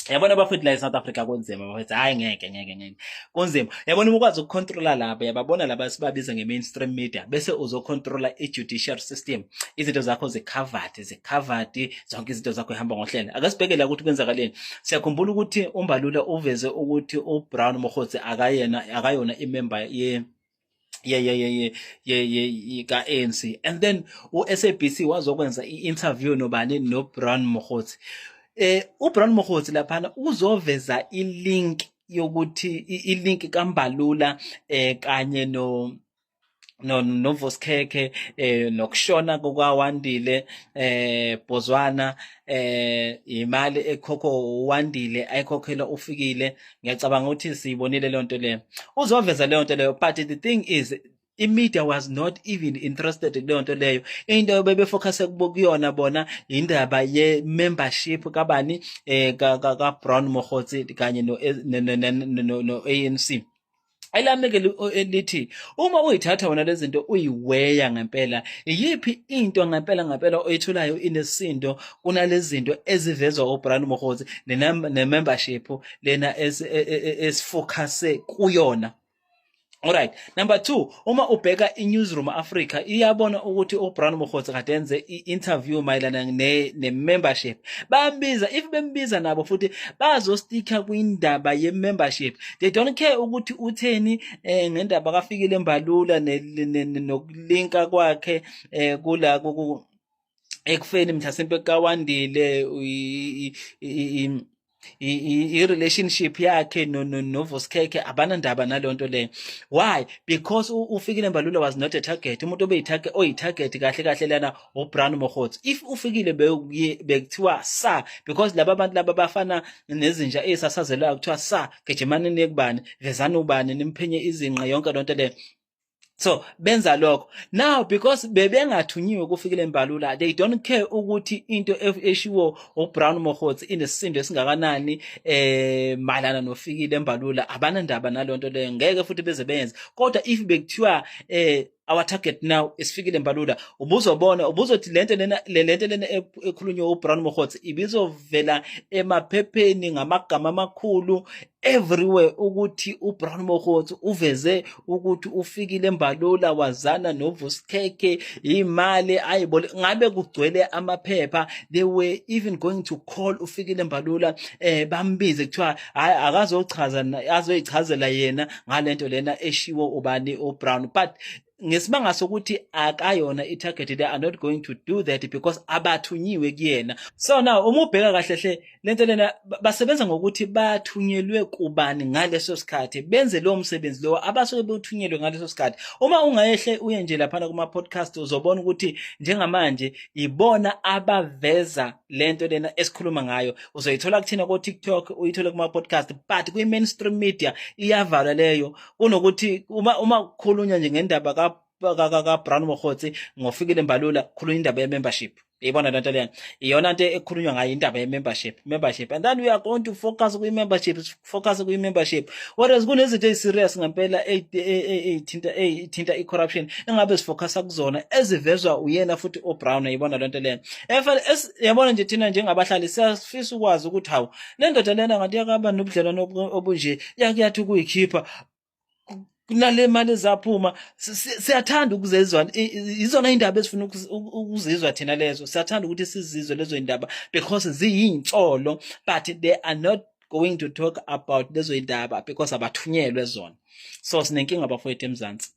Yabona bafethu, la e-South Africa kunzima bafethu. Hhayi, ngeke, ngeke, ngeke, kunzima. Yabona, uma ukwazi ukucontrola laba, yababona laba sibabiza nge-mainstream media, bese uzocontrola i-judicial system, izinto zakho zi-covered, zi-covered zonke izinto zakho, ihamba ngohlelo. Ake sibheke la ukuthi kwenzakaleni. Siyakhumbula ukuthi uMbalula uveze ukuthi uBrown Mogotsi akayena, akayona imember ye ka-ANC, and then u-SABC wazokwenza i-interview nobani? NoBrown Mogotsi. UBrown Mogotsi laphana uzoveza i-link yokuthi i-link kaMbalula kanye no noVusi Khekhe nokushona kukaWandile Bozwana, imali ekhokho uWandile ayikhokhela uFikile. Ngiyacabanga ukuthi siyibonile leyo nto leyo, uzoveza leyo nto leyo. But the thing is, i-media was not even interested kuleyo nto leyo. Into bebefocus kuyona bona indaba ye-membership kabani, ka Brown Mogotsi kanye no ANC. Elami-ke lithi uma uyithatha wona lezi zinto, uyiweya ngempela, iyiphi into ngempela ngempela oyitholayo inesindo kunalezi zinto ezivezwa uBrown Mogotsi ne-membership lena esifocuse kuyona? Alright, number 2, uma ubheka iNewsroom Africa, iyabona ukuthi uBrown Mogotsi kade enze i-interview mayelana ne-membership. Bayambiza, if bembiza nabo futhi bazosticka kwindaba ye-membership. They don't care ukuthi utheni ngendaba kaFikile Mbalula nokulinka kwakhe kula ekufeni mhlasimpe kaWandile, i-relationship yakhe noVusi Khekhe. Abanandaba naleyo nto leyo. Why? Because uFikile Mbalula was not a target. Umuntu obeyi-target, oyi-target kahle kahle lana, uBrown Mogotsi. If uFikile bekuthiwa sa, because laba bantu laba bafana nezinja ey'sasazelwayo, kuthiwa sa gijimani niye kubani, vezani ubani, nimphenye izinqa, yonke loo nto leyo. So benza lokho now because bebengathunyiwe kuFikile Mbalula. They don't care ukuthi into eshiwo uBrown Mogotsi inesisindo esingakanani mayelana noFikile Mbalula. Abanandaba nalonto leyo, ngeke futhi beze benze. Kodwa if bekuthiwa our target now isiFikile Mbalula, ubuzobona, ubuzothi lento lena, lento lena ekhulunywa uBrown Mogotsi ibizovela emaphepheni ngamagama amakhulu everywhere, ukuthi uBrown Mogotsi uveze ukuthi uFikile Mbalula wazana noVusi Khekhe, imali ayibole, ngabe kugcwele amaphepha. They were even going to call uFikile Mbalula, bambize, kuthiwa hayi, akazochaza, azoyichazela yena ngalento lena eshiwo ubani? uBrown. But ngesimanga sokuthi akayona i-target, they are not going to do that because abathunyiwe kuyena. So now uma ubheka kahle hle lento lena, basebenza ngokuthi bathunyelwe kubani ngaleso sikhathi, benze lowo msebenzi lowo abasuke bewuthunyelwe ngaleso sikhathi. Uma ungayehle uye nje laphana kuma-podcast, uzobona ukuthi njengamanje ibona abaveza lento lena esikhuluma ngayo. Uzoyithola kuthina ko-TikTok, uyithole kuma-podcast, but kwi-mainstream media iyavalwa leyo. Kunokuthi uma kukhulunywa nje ngendaba ka Brown Mogotsi ngoFikile Mbalula, khulunywa indaba ye-membership. Yibona lento leyo, iyona nto ekhulunywa ngayo, indaba ye-membership, membership, and then we are going to focus kwi-membership, focus kwi-membership, whereas kunezinto eyi-serious ngempela ey'thinta i-corruption engabe sifocusa kuzona, ezivezwa uyena futhi uBrown. Yibona lento leyo. Yabona nje, thina njengabahlali siyafisa ukwazi ukuthi hawu, le ndoda lena ngathi yakaba nobudlelwano obunje, yake yathi ukuyikhipha kunale mali ezaphuma. Siyathanda ukuzezwa, izona indaba esifuna ukuzizwa thina lezo. Siyathanda ukuthi sizizwe lezo indaba because ziyinsolo, but they are not going to talk about lezo indaba because abathunyelwe zona. So sinenkinga bafowethu eMzansi.